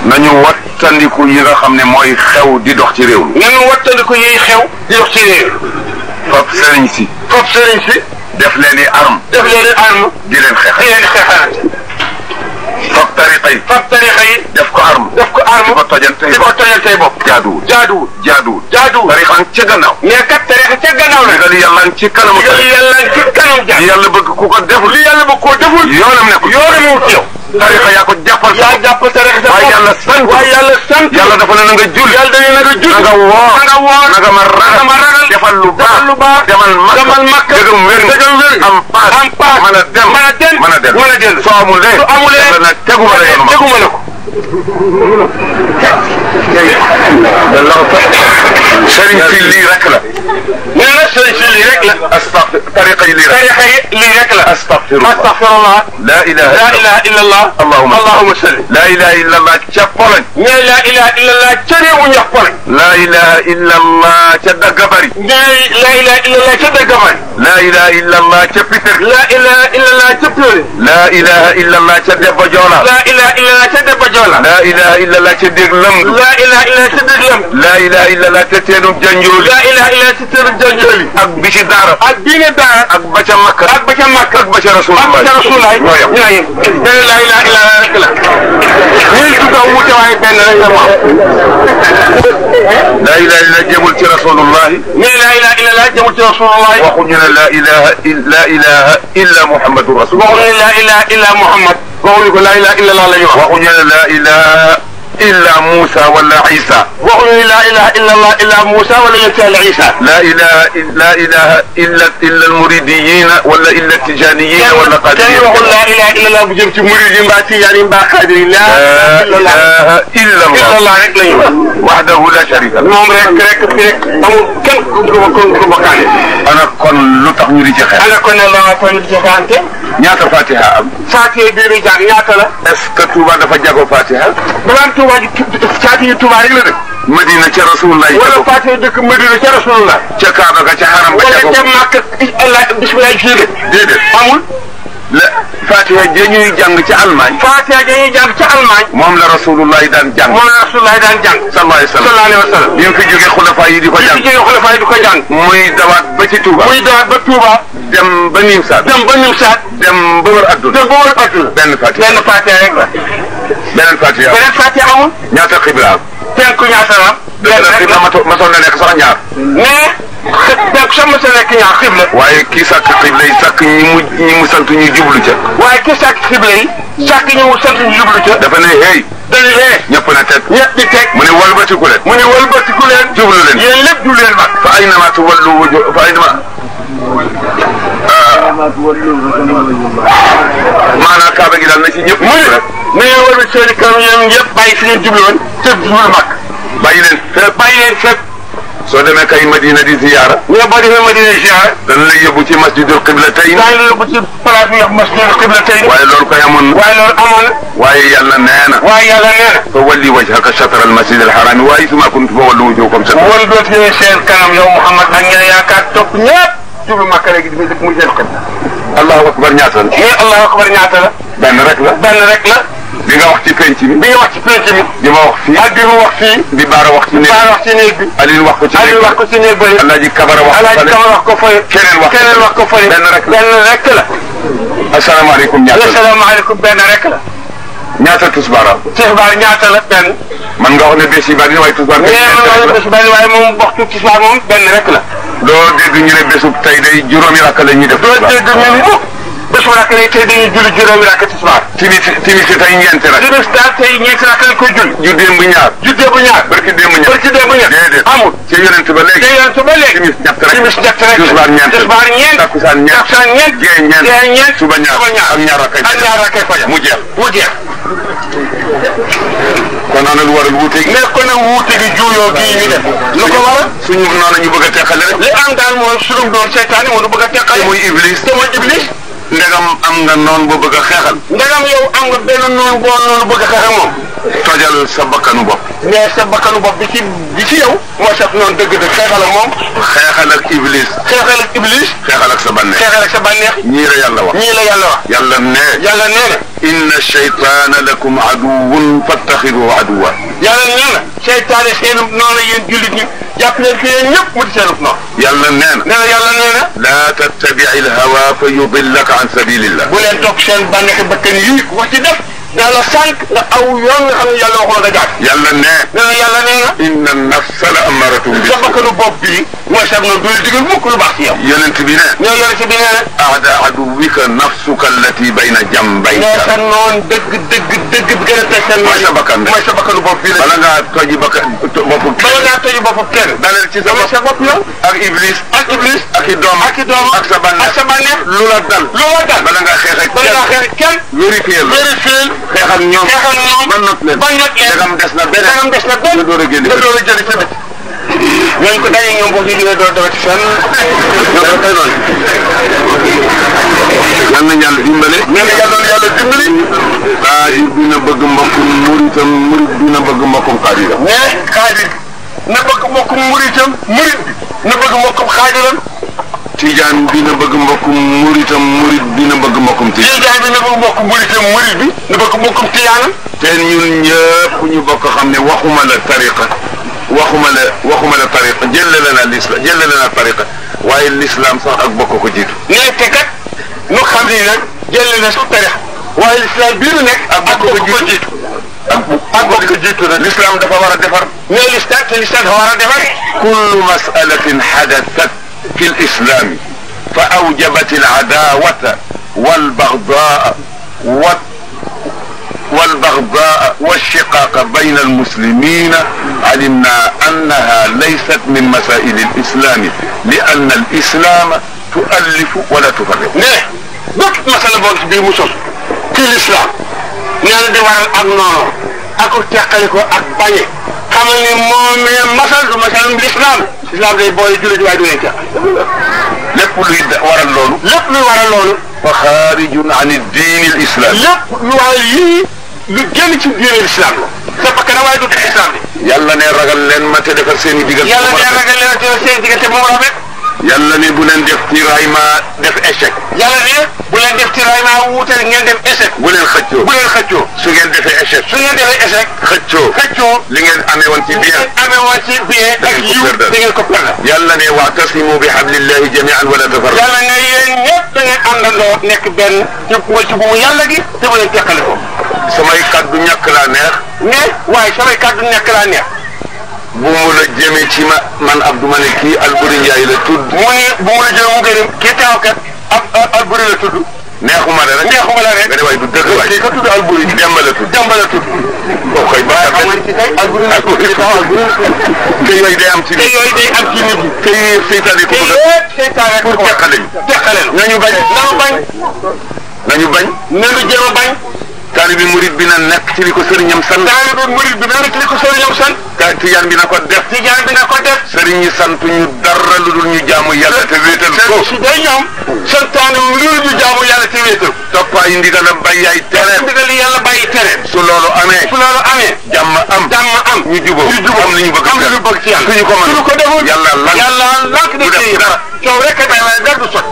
nañu wattandiku yi nga xam ne mooy xew di dox ci réew mi. nañu wattandiku yi xew di dox ci réew. fab sëriñ si. fab sëriñ si. def leen i arme. def leen i arme. di leen xeexal. di leen xeexal. fab tariqa yi. fab tariqa yi. def ko arme. def ko arme. di ko tojantey bopp. di ko tojantey bopp. jaaduwul. jaaduwul. jaaduwul. jaaduwul. tariqa ca gannaaw. mais kat tariqa ca gannaaw la. ndigal yàlla ci kanam. ndigal yàlla ci kanam jaar. li yàlla bëgg ku ko deful. li yàlla bëgg koo deful. yoonam nekkul. yoonam nekkul yow. tariqa yaa ko jàppal. yaa jàppal tariqa sa bopp. waaye yàlla sant. waaye yàlla sant. yàlla dafa ne na nga jul. yàlla dañu na nga jul. na nga woor. na nga woor. na nga ma ragal. defal lu baax. defal lu baax. demal makka. dëgëm wér. dëgëm wér. am paas. am paas. mën a dem. mën a dem. mën a dem. mën a dellu. soo amulee. su amulee. yàlla nag teguma la yoonu ma. teguma la ko. sëriñ si lii rek la. nee na sëriñ si lii rek la. astafir tariqa yi lii rek. tariqa yi lii rek la. astafirullah. astafirullah. la ilaha illallah. allahumma salli. la ilaha illallah ca Pologne. nee la ilaha illallah ca réewu ñax Pologne. la ilaha illallah ca Dagabari. nee la ilaha illallah ca Dagabari. la ilaha illallah ca Peter. la ilaha illallah ca Pire. la ilaha illallah ca Debba Joola. la ilaha illallah ca Debba Joola. la ilaha illallah ca Déglam. la ilaha illallah ca Déglam. la ilaha illallah ca Teenum Janjooli. la ilaha illallah ca Teenum Janjooli. ak bi ci Daara. ak bii ne Daara. ak ba ca Makka. ak ba ca Makka. ak ba ca Rasulullah. ak ba ca Rasulullah. ñoo yem. ñoo yem. nee la ilaha illallah rek la. ñuy tudd a wuute waaye benn rek la mu am. la ilaha illallah jëmul ci Rasulullah. nee la ilaha illallah jëmul ci Rasulullah. waxuñu ne la ilaha illa Muhammadu Rasulullah. waxuñu ne la ilaha illa Muhammad. waxuñu ko la ilaha illallah la ñu wax. waxuñu ne la ilaha illa Musa wala Isa. waxuñu ne la ilaha illallah illa Musa wala yonent Yàlla Isa. la ilaha illa al-muridiyyin wala illa at-tijaniyyin wala qadiriyyin. kenn waxul la ilaha illallah bu jëm ci murid yi mbaa tijaan yi mbaa xaadir yi. la ilaha illallah rek la ñu wax. wahdahu la sharika lahu. moom rek amul kenn ku bokkaale. ana kon lu tax ñu di ci xeex. ana kon ne la ko ñu di ci xeexante. ñaata Fatiha am. Fatiha bii di jàng ñaata la. est-ce que Touba dafa jago Fatiha. balaa Touba ji Fatiha Touba rek la dëkk. Madina ca Rasulullah. wala Fatiha dëkk Madina ca Rasulullah. ca Kaaba ga ca Haram ba jago. wala ca Makka Allah bismillah ji déedéet amul. la Fatiha ja ñuy jàng ca Allemagne. Fatiha ja ñuy jàng ca Allemagne. moom la Rasulullah daan jàng. moom la Rasulullah daan jàng. sallallahu alayhi wa sallam. bi mu fi jógee xulafa yi di ko jàng. bi mu fi jógee xulafa yi di ko jàng. muy dawaat ba ci Touba. muy dawaat ba Touba. dem ba Nimsaat. dem ba Nimsaat. dem ba wër adduna. dem ba wër adduna. benn Fatiha. benn Fatiha rek la. beneen Fatiha. beneen Fatiha amul. ñaata xibla am. penku ñaata la. benn xibla masoon na nekk sax ñaar. mais penku sax mos a nekk ñaar xibla. waaye kii sàkk xibla yi sàkk ñi mu sant ñu jublu ca. waaye kii sàkk xibla yi sàkk ñi mu sant ñu jublu ca. dafa ne hey. dañu ne. ñëpp na teg. ñëpp di teg. mu ne wëlbatiku leen. mu ne wëlbatiku leen. jublu leen. yéen lépp jublu leen mag. fa aynama tuwallu wujuh fa aynama. maanaam Kaaba gi daal na ci ñëpp. mu ne na ngeen wëlbati seen i kanam yéen ñëpp bàyyi fi ngeen jublu woon te jublu mag. bàyyi leen fépp. bàyyi leen fépp. soo demee kay Madina di ziyaara. ñu boo demee Madina ziyaara. dana la yóbbu ci masjidul qiblatayn. daañu la yóbbu ci place bi ñuy wax masjidul qiblatayn. waaye loolu koy amoon na. waaye loolu amoon na. waaye yàlla nee na. waaye yàlla nee na. fa walli wajhaka shatra al masjid al haram wa haythuma kuntum fa wallu wujuhakum shatra. wala dootu ñu seen kanam yow Muhammad ak ña yaakaar topp ñëpp jublu Makka léegi dafay dëkk muy seen xel. allahu akbar ñaata la. mais allahu akbar ñaata la. benn rek la. benn rek la. di nga wax ci penc mi. bi nga wax ci penc mi. di ma wax fii. ak di ma wax fii. di baara wax ci néeg. baara wax ci néeg bi. Aliou wax ko ci néeg bi. Aliou wax ko ci néeg bi. Alaaji Kabara wax ko fële. Alaaji Kabara wax ko fële. keneen wax ko keneen wax ko fële. benn rek la. benn rek la. asalaamaaleykum ñaata la. asalaamaaleykum benn rek la. ñaata tusbaara. tisbaar ñaata la benn. man nga wax ne bés yi bari na waaye tusbaar. mais man nga wax ne bés bari waaye moom waxtu tisbaar moom benn rek la. doo dégg ñu ne bésub tey day juróomi rakk la ñuy def. doo dégg ñu ne bésu rakk lay tey dañuy julli juróomi rakk tisbaar. timis tey ñeenti rakk. timis daal tey ñeenti rakk lañ koy julli. ju démb ñaar. ju démb ñaar. barki démb ñaar. barki démb ñaar. déedéet amul. ci yonent ba léegi. ci yonent ba léegi. timis ñett rek. timis ñett rek. tisbaar ñeent. tisbaar ñeent. takkusaan ñeent. takkusaan ñeent. gee ñeent. gee ñeent. suba ñaar. ak ñaar rakkay ak ñaar rakkay fajar. mu jeex. mu jeex. kon ana lu waral wuute gi. mais kon nag wuute gi juuyoo gii ñu def. lu ko waral. suñu noonu ñu bëgg a teqale rek. li am daal mooy sunu doon seytaane moo nu bëgg a teqale. te muy iblis. te mooy iblis. ndegam am nga noonu boo bëgg a xeexal. ndegam yow am nga benn noonu boo noonu bëgg a xeex ak moom. tojal xeexal sa bakkanu bopp. mais sa bakkanu bopp bi ci yow. moo sax noonu dëgg-dëgg xeexal ak moom. xeexal ak iblis. xeexal ak iblis. xeexal ak sa bànneex. xeexal ak sa bànneex. ñii la yàlla wax. ñii la yàlla wax. yàlla nee. yàlla nee na. inna shaytaana lakum aduwwun fattaxiduhu aduwwan. yàlla nee na. seytaane seenu noonu yéen jullit ñi jàpp leen fi yéen ñëpp mu di seenub noonu. yàlla nee na. nee na yàlla nee na. laa tattabi'i al-hawaa fa yudillaka an sabilillah. bu leen topp seen bànneexi bakkan yii ku ko ci def. daa la sànq nga aw yoon nga xam ne yàlla waxoon nga jaar. yàlla nee. nee na yàlla nee na. inna nafsa la ammaratun bi. sa bakkanu bopp bii. mooy sax na du la digal mukk lu baax ci yow. yonent bi ne. ñoo yore ci bi nee na. aada aduwwika nafsuka allati bayna jambayka. nee sa noon dëgg bi gën a teg seen. mooy sa bakkan de. mooy sa bakkanu bopp bii la. bala ngaa toji boppu bala ngaa toji boppu kenn. dalal ci sa bopp yow. ak iblis. ak iblis. ak i doom ak i doom ak sa bànneex. ak sa bànneex. lu la dal. lu la dal. bala ngaa xeex ak bala ngaa xeex ak kenn. vérifier xeex ak ñoom. ba not leen. dagam des na benn. nga door a génn. nga door a jëli sa bët. ñooñu ko daje ñoom boo ñu ñëwee door a dawati fenn. ñoom koy noonu. yal na yàlla dimbale. nee na yàlla dimbali. xaadir dina bëgg mbokkum muritam murit dina bëgg mbokkum xaadiram. mais xaadir na bëgg mbokkum muritam murit bi na bëgg mbokkum xaadiram. tijaan dina bëgg mbokkum muritam murit dina bëgg mbokkum tijaan. tijaan bi na bëgg mbokkum muritam murit bi na bëgg mbokkum tijaanam. te ñun ñëpp ñu bokk xam ne waxuma la tariqa jëlale na tariqa waaye l'islam sax ak bokk ko jiitu. nee te kat ñu xam ni nag jëlale na su tariqa waaye l'islam bii nu nekk ak bokk ko jiitu. ak bokk ko jiitu nag l'islam dafa war a defar. mais l'islam dafa war a defar. kullu mas'alatin hadathat fi al-islam fa awjabat al-adawata wal-baghdaa'a والشقاق بين المسلمين علمنا أنها ليست من مسائل الإسلام لأن الإسلام تؤلف ولا تفرق. nee bépp masala boo gis bii mu sos ci l'islam nee na di waral ak noonu ak teqali ko ak bañe xamal ni moom masal du masalum l'islam day boole jullit waaye du leen teqal. lépp luy waral loolu. lépp luy waral loolu. fa xaarijun an ad-diin al-islaam. lépp lu waral yii lu génn ci diine l'islam la. sa bakkan waaye du l'islam bi. yàlla ne ragal leen ma te defar seen i diggante. yàlla ne ragal leen te defar seen i diggante mu rafet. yàlla ne bu leen def tiraay ma def échec. yàlla ne bu leen def tiraay ma wuuteel ngeen def échec. bu leen xëccoo. bu leen xëccoo. su ngeen defee échec. su ngeen defee échec. xëccoo. li ngeen amee woon ci bien. ak yiw da ngeen ko perdre. yàlla ne wa'tasimu bi hablillahi jami'an wala tafarraqu. yàlla ne yéen ñëpp da ngeen àndandoo nekk benn ci buumu yàlla gi te bu leen teqale ko. samay kaddu ñàkk laa neex. mais waaye samay kaddu ñàkk laa neex. bu mu la jëmee ci man Abdou Mane kii Alboury Ndiaye la tudd. mu ne bu mu la jëmee mu gën kii taaw kat Alboury la tudd. neexuma la rek. nga ne waaye du dëgg waay. kii ka tudd Alboury. Demba la tudd. kooku kay baax na Alboury te yooyu day am ci nit ñi. te seytaane ko bëgg pour teqale ñu. nañu bañ. nañu jéem a bañ. taalibi murid bi na nekk ci li ko sëriñam sant. taalibi murid bi na nekk ci li ko sëriñam sant. tijaan bi na ko def. sëriñ ñi sant ñu dara lu dul ñu jaamu yàlla te wéetal ko. su dee ñoom santaane lu dul ñu jaamu yàlla te wéetal. toppaayi ndigalam bàyyi ay tereem. ndigal yàlla bàyyi tereem. su loolu amee. jàmm am. ñu jubóo am li ñu bëgg ci yàlla. suñu ko mën suñu ko deful yàlla lank du def dara. coow rek a day waaye dara du sot.